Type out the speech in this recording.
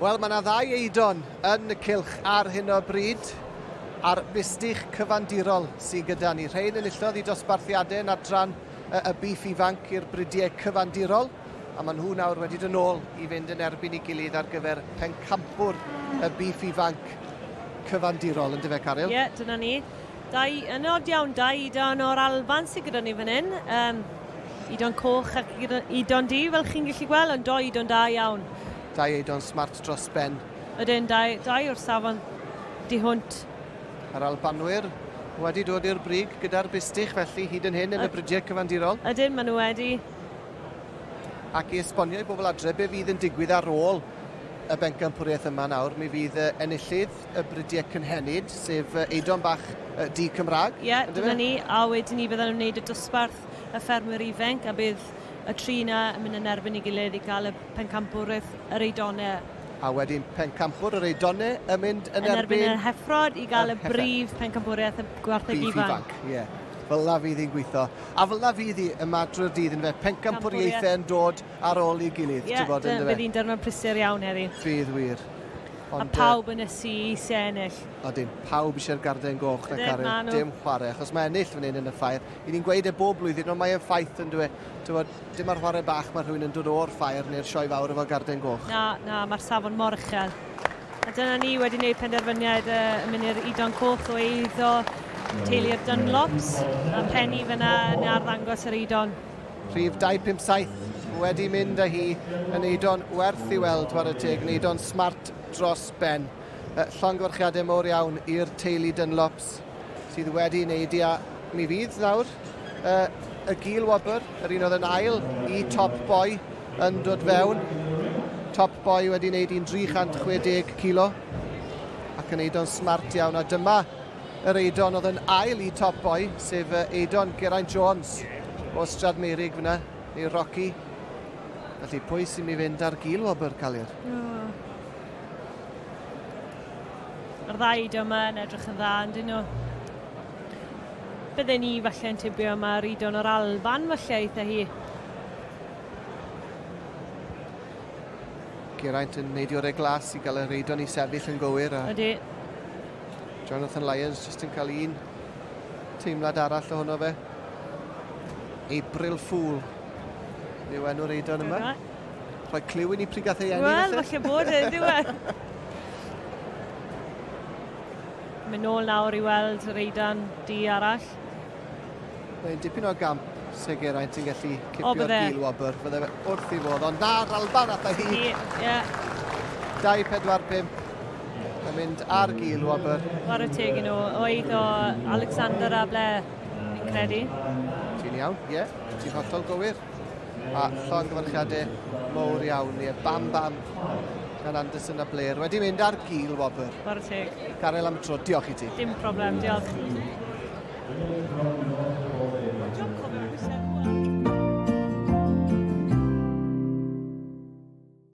Wel, mae yna ddau eidon yn y cylch ar hyn o bryd, a'r bustych cyfandirol sydd gyda ni. Rhein enillodd i dosbarthiadau yn adran y, y bîff ifanc i'r bridiau cyfandirol, a maen nhw nawr wedi dod nôl i fynd yn erbyn ei gilydd ar gyfer pencampwr y bîff ifanc cyfandirol, yn dyfe, Caryl? Ie, yeah, dyna ni. Dau, yn od iawn, dau idon o'r Alban sydd gyda ni fan hyn. Um, idon coch ac idon du, fel chi'n gallu gweld, ond doi idon da iawn. Dau eidon smart dros ben. Ydyn, dau, dau o'r safon du hwnt. Yr Albanwyr wedi dod i'r brig gyda'r bustych felly hyd yn hyn yn y bridiau cyfandirol. Ydyn, maen nhw wedi. Ac i esbonio i bobl adre be fydd yn digwydd ar ôl y bencampwriaeth yma nawr, mi fydd enillydd y bridiau cynhenid, sef Eidon bach du Cymraeg. Ie, yeah, dyna ni. A wedyn ni byddan nhw'n gwneud y dosbarth y ffermwyr ifanc a bydd y tri yna yn mynd yn erbyn ei gilydd i gael y pencampwriaeth yr Eidonau. A wedyn pencampwr yr Eidonau yn mynd yn, yn erbyn... Yn yr heffrod i gael y brif pencampwriaeth y gwartheg ifanc. ifanc, ie. Yeah. Fel la fydd hi'n gweithio. A fel la fydd hi yma drwy'r dydd yn fe, pencampwriaethau yn dod ar ôl ei gilydd, yeah, ti'n bod, yn dyfe? Bydd hi'n dyrnod prysur iawn heddi. Bydd wir. Ond, a pawb yn ysu eisiau ennill. Odyn, pawb eisiau'r garden goch na Caryl, dim chwarae, achos mae ennill fan hyn yn y ffair. I ni'n gweud e bob blwyddyn, ond mae'n ffaith yn dweud, ti'n dim ar chwarae bach mae rhywun yn dod o'r ffair neu'r sioe fawr efo garden goch. Na, na, mae'r safon mor uchel. A dyna ni wedi gwneud penderfyniad uh, yn mynd i'r Idon Coch o eiddo teulu'r Dunlops, a Penny fyna yn arddangos yr Idon. Rhif 257 wedi mynd â hi yn eidon werth i weld, chwarae teg, yn eidon smart dros ben. Llongyfarchiadau mowr iawn i'r teulu Dunlops sydd wedi wneud i a mi fydd nawr uh, y gil wobr, yr un oedd yn ail i Top Boy yn dod fewn. Top Boy wedi wneud un 360 kilo ac yn eidon smart iawn a dyma yr eidon oedd yn ail i Top Boy, sef eidon Geraint Jones o Strad Meirig fyna, neu Rocky. Felly pwy sy'n mynd i fynd ar gil wobr, Calir? Oh. Mae'r ddau eidon yma yn edrych yn dda, yn dyn nhw? Bydden ni falle yn tybio mae'r eidon o'r Alban falle eitha hi. Geraint yn neidio o'r glas i gael yr eidon i sefyll yn gywir. A... Ydy. Jonathan Lyons jyst yn cael un teimlad arall ohono fe. April Fool yw enw'r eidon yma. Rhoi cliw i ni pryd gath ei eni. Wel, falle bod e, ynddi we? Mynd nôl nawr i weld yr eidan di arall. Mae'n dipyn o gamp se Geraint yn gallu cipio'r gil wobr. Fydde fe wrth i fodd, ond na'r Alban atha hi. Ie. Yeah. 2, 4, 5 yn mynd ar gil wobr. Chwarae teg i nhw. O eiddo Alexander a Blair, fi'n credu. Ti'n iawn, ie. Yeah, ti'n hollol gywir. A llongyfarchiadau mowr iawn, ie. Bam bam gan Anderson a Blair. Wedi mynd ar gil wobr. Chwarae teg. Garel am y tro, diolch i ti. Dim problem, diolch.